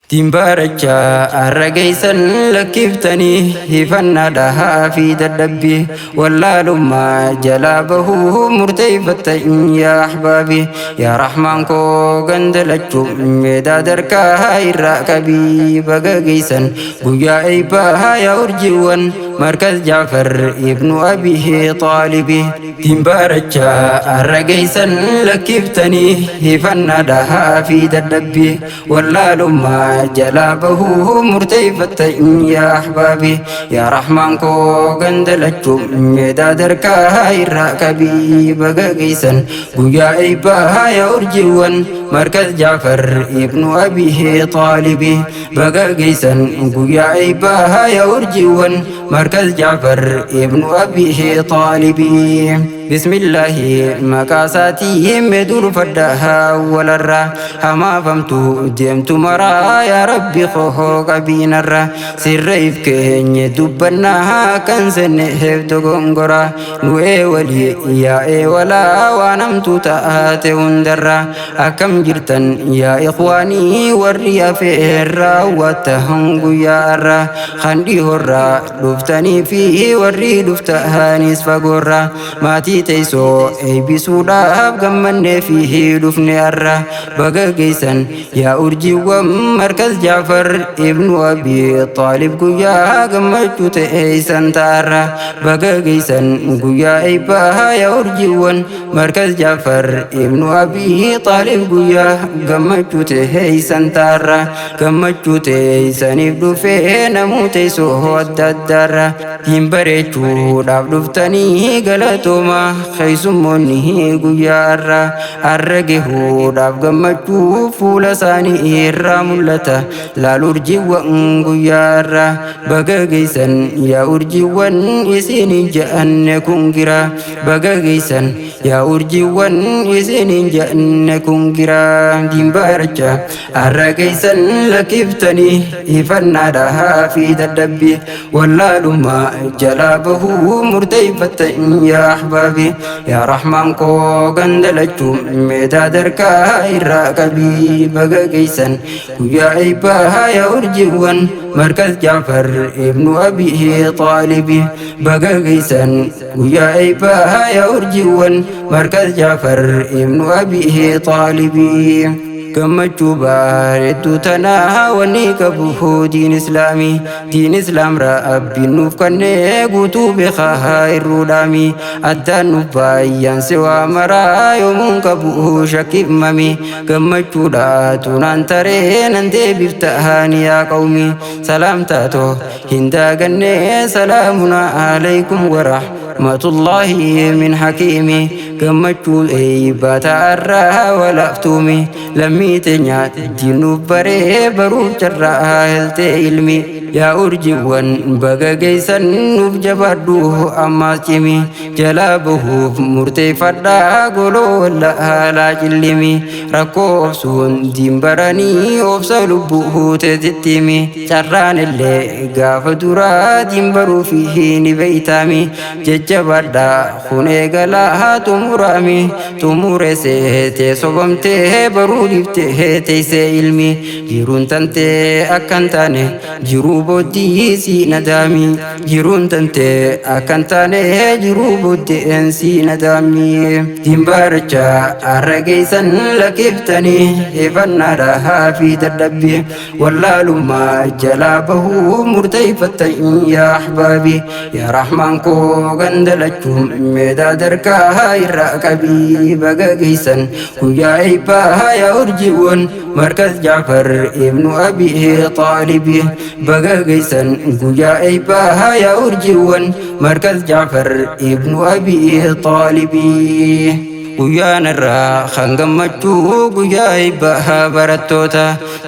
Timbaaracha har'a geessan lakkiftanii hifannaadhaa fi dadhabbii wallaalummaa jalaa bahuu murteeffattan yaa ahbaabi yaa rahmaan koo gandalachuu meedaa darkaa irraa qabii baga geessan guyyaa eebbaa yaa urjiiwwan markaz Jaafar ibnu Abii Xaalibi. Timbaaracha har'a geessan lakkiftanii hifannaadhaa fi dadhabbii wallaalummaa jalaa bahuu murteeffattan yaa ahbaabi yaa rahmaan koo gandalachuu meedaa darkaa irraa qabii baga geessan guyyaa eebbaa yaa urjiiwwan markaz Jaafar ibnu Abii Xaalibi baga geessan guyyaa eebbaa yaa urjiiwwan markaz Jaafar ibnu Abii Xaalibi. Bismillaahi maqaa isaatii meedur faddaa walarra hamaafamtu deemtu maraa yaa rabbi koo qabiinarra sirreef keenye dubbannaa kan senne dogongora nu eewali yaa eewalaa waan hamtuu taate hundarra akkam jirtan yaa ikhwaanii warri afeerraa wattahan guyyaarra kan dhihorraa dhuftanii fi warri dhuftanis fagoorra maatii teessoo eebbisuudhaaf gammannee fi dhufne har'a baga geessan yaa urjiiwwan markaz Jaafar ibnu Abii Xaalib guyyaa gammachuu ta'eessan ta'arra baga geessan guyyaa eebbaa yaa urjiiwwan markaz Jaafar ibnu Abii Xaalib guyyaa gammachuu ta'eessan ta'arra gammachuu ta'eessaniif dhufee namuu teessoo adda addaarra hin bareechuudhaaf dhuftanii galatooma keessummoonni guyyaa har'a har'a gahuudhaaf gammachuu fuula isaanii irraa mul'ata laal urjiiwwan guyyaa har'a baga geessan yaa urjiiwwan isin ja'anne kun gira baga geessan yaa urjiiwwan isin ja'anne kun gira dimbaaracha har'a geessan lakkiftanii ifannaadhaa fi dadhabbii wallaalummaa jalaa bahuu murteeffattan yaa ahbaabi yaa rahmaan koo gandalachuu meedaa darkaa irraa qabii baga geessan guyyaa eebbaa yaa urjiiwwan markaz Jaafar ibnu Abii Xaalibi baga geessan guyyaa eebbaa yaa urjiiwwan markaz Jaafar ibnu Abii Xaalibi. Gammachuu bareedduu tanaa wanni qabu diin islaamii diin islaam rabbiin nuuf kennee guutuu beekaa irruudhaami addaan nuuf baay'aan siwaa maraa yoomuun qabu shakkifmami gammachuudha tunaan taree nan deebiftaani yaa qawmi salaamtaatoo hin daagannee salaamun alaykum warahmatullaahi min hakiimi gammachuu eebbaa ta'arraa walaaftuumi lammii teenya diinuuf baree baruuf carraa heltee ilmi yaa urjiiwwan baga geessan nuuf jabaadhu ammaas cimi jalaa bahuuf murteeffadhaa goloo wallaalaa cillimi rakkoo obsuun diin baranii obsa lubbuu teetittimi carraan illee gaafa duraa diin baruuf ni beeytaami jajjabaadhaa kun eegalaa xumuraami xumure seetee sobamtee baruu dhiiftee teessee ilmi jiruun tantee akkan taane jiruu booddii si nadaami jiruun tantee akkan taane jiruu booddeen si nadaami dimbaaracha har'a geessan lakkiftanii hifannaadhaa fi dadhabbii wallaalummaa jalaa bahuu murteeffattan yaa ahbaabi yaa rahmaan koo gandalachuu meedaa darkaa irraa qabii baga geessan guyyaa eebbaa yaa urjiiwwan markaz Jaafar ibnu Abii Xaalibi baga geessan guyyaa eebbaa yaa urjiiwwan markaz Jaafar ibnu Abii Xaalibi. Guyyaan irraa kan gammachuu guyyaa eebbaa barattoota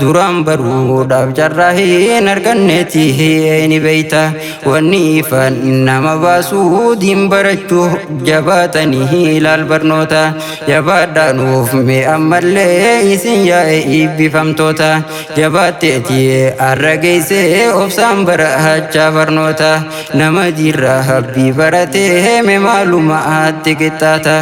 duraan baruudhaaf carraa hin arganneeti ni beeyta wanni ifaan nama baasuu diin barachuu jabaatanii ilaal barnoota jabaadhaanuuf mee ammallee isin yaa'e eebbifamtoota jabaatteeti har'a geessee obsaan barachaa barnoota nama diirraa habbii baratee mee maalumaatti qixxaata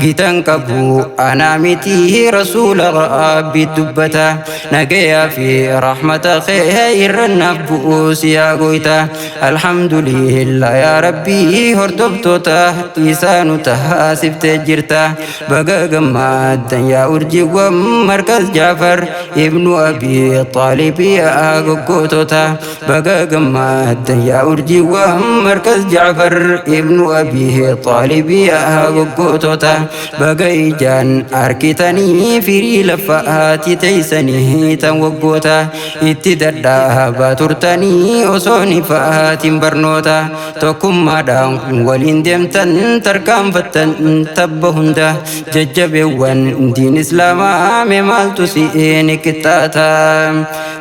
gita Gitan qabu anaa miti, rasuula Rabbi dubbata. Nagayaa fi rahmata kee irra naaf bu'uus yaa goyta. Alhamdulillah yaa Rabbii, hordoftoota isaa nu taasiftee jirta. Baga gammaddan yaa urjiiwwan Markaz Jaafar ibnu Abi Xaalib, yaa goggootota. Baga gammaddan yaa urjiiwwan Markaz Jaafar ibnu Abi Xaalib, yaa goggootota. Baga ijaan arkitanii firii lafaati teeysanii tan waggoota itti dadhaabaa turtanii osoo nifaatiin barnoota tokkummaadhaan waliin deemtan tarkaanfattan tabba hunda. Jajjabeewwan diin islaamaa, mee maaltu si'een qixxaata?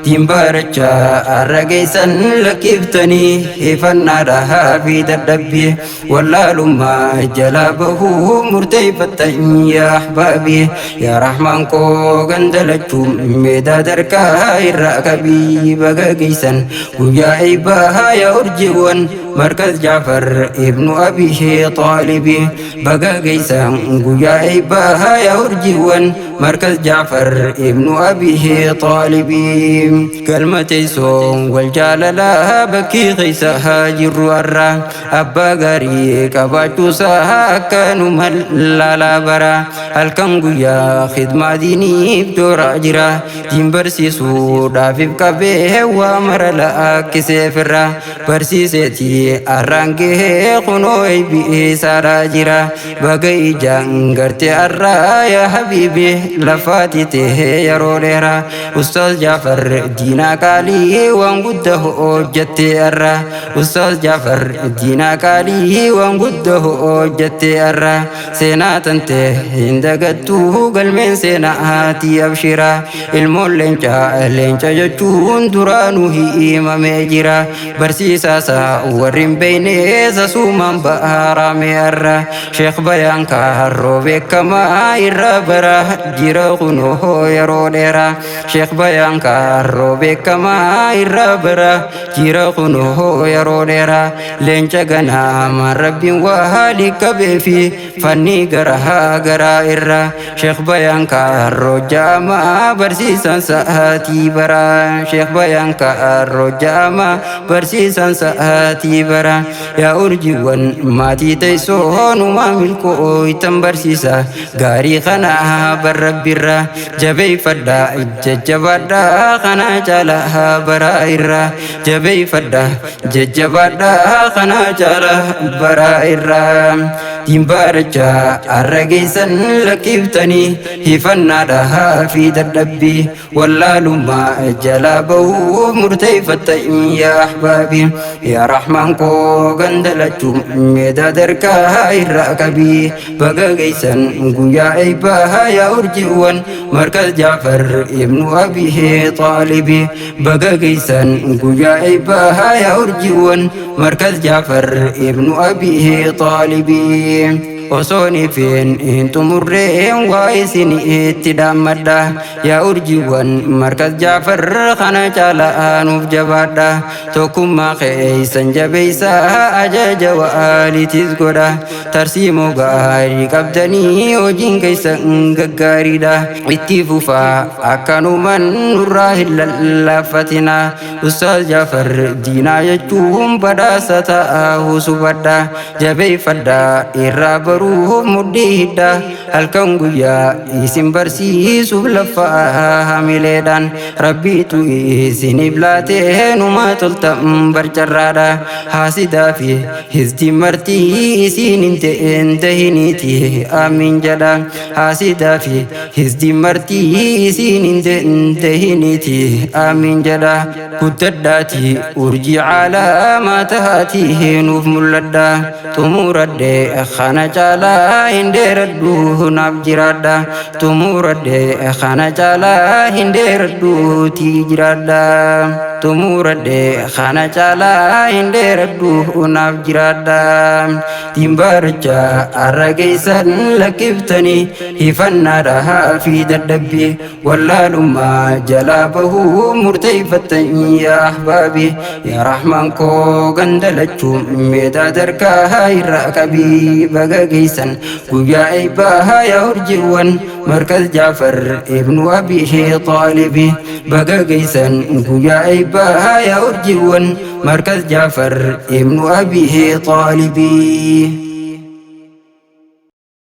Diin barachaa har'a geessan lakkiftanii hifannaadhaa fi dadhabbii wallaalummaa jalaa bahuu murteeffattan yaa ahbaabi. Yaa Rahmaan koo, gandalachuu meedaa darkaa irraa qabii. Baga geessan guyyaa eebbaa yaa urjiiwwan Markaz Jaafar ibnu Abi Xaalibi. Baga geessan guyyaa eebbaa yaa urjiiwwan Markaz Jaafar ibnu Abi Xaalibi. Galma teessoo wal jaalalaa bakkii keessa jirru har'a abbaa gaarii qabaachuusaa akkanuma laalaa bara. Halkan guyyaa khidmaa diiniif jooraa jira. Diin barsiisuudhaafiif qabee waa mara laakkiseefirra barsiiseeti har'aan gahee kunoo eebbisaadhaa jira. Baga ijaan gartee har'aa yaa habiibi, lafaati ta'ee yeroo dheeraa. Ustaaz Jaafar diinaa qaalii, waan guddaa hojjattee har'a. Ustaaz Jaafar diinaa qaalii, waan guddaa hojjattee har'a. Seenaa tante hin dagattuu galmeen seenaatii abshira. Ilmoon leencaa leenca jechuun duraanuu himamee jira. Barsiisaasaa warri hin beekne sasuumaan baaraame har'a. Sheekh Bayaan Kaarroo beekamaa irra bara jira kunoo yeroo dheeraa. Sheekh Bayaan Kaarroo beekamaa irra bara jira kunoo yeroo dheeraa. Leenca ganama Rabbiin waa qabee fi fanni garaa garaa irra. Sheekh Bayaan Kaarroo jaamaa barsiisan sa'aatii bara. Sheekh Bayaan Kaarroo jaamaa barsiisan sa'aatii bara. Yaa urjiiwwan maatii teessoo numaa milkoo itan barsiisa gaarii kana barrabbirra jabeeffadha, jajjabaadha kana caala bara irra. Jabeeffadha, jajjabaadha kana caala bara irra. Diin barachaa har'a geessan lakkiftanii hifannaadhaa fi dadhabbii wallaalummaa jalaa bahuuf murteeffattan yaa ahbaabi. Yaa Rahmaan koo, gandalachuu meedaa darkaa irraa qabii. Baga geessan guyyaa eebbaa yaa urjiiwwan Markaz Jaafar ibnu Abi Xaalibi. Baga geessan guyyaa eebbaa yaa urjiiwwan Markaz Jaafar ibnu Abi Xaalibi. Osoon ifeen hin xumurreen waa isin itti dhaammadha. Yaa urjiiwwan Markaz Jaafar, kana caalaa nuuf jabaadha. Tokkummaa keessan jabeessaa, ajaja waaliitis godha. Tarsiimoo gaarii qabdanii hojiin keessan gaggaariidha. Itti fufaa akkanumaan, nurraa hin lallaafatina. Ustaaz Jaafar diinaa jechuun badhaasa ta'uu subadha. Jabeeffadha, irraa baruuf mudhii hidha. Halkan guyyaa isin barsiisuuf lafa hamileedhaan Rabbiitu isiniif laatee numa tolta barcarraadha. Haasidaa fi hizdi martii isin hin ta'een tahiniiti amiin jedha. Haasidaa fi hizdi martii isin hin ta'een tahiniiti amiin jedha. Guddadhaati urjii caalamaa tahaati nuuf mul'adha. Xumuradhe, kana caalaa hin dheeradhu, naaf jiraadha. Xumuradhe, kana caalaa hin dheeradhu, tii jiraadha. Xumuradhe kana caalaa hin dheeradhu, naaf jiraadha. Timbaaricha har'a geessan lakkiftanii hifannaadhaa fi dadhabbii wallaalummaa jalaa bahuu murteeffattan. Yaa ahbaabi, yaa rahmaan koo, gandalachuu meedaa dargaa irraa qabii. Baga geessan guyyaa eebbaa, yaa urjiiwwan Markaz Jaafar ibnu Abii Xaalibi. Baga geessan guyyaa eebbaa, yaa urjiiwwan Markaz Jaafar ibnu Abii Xaalibi.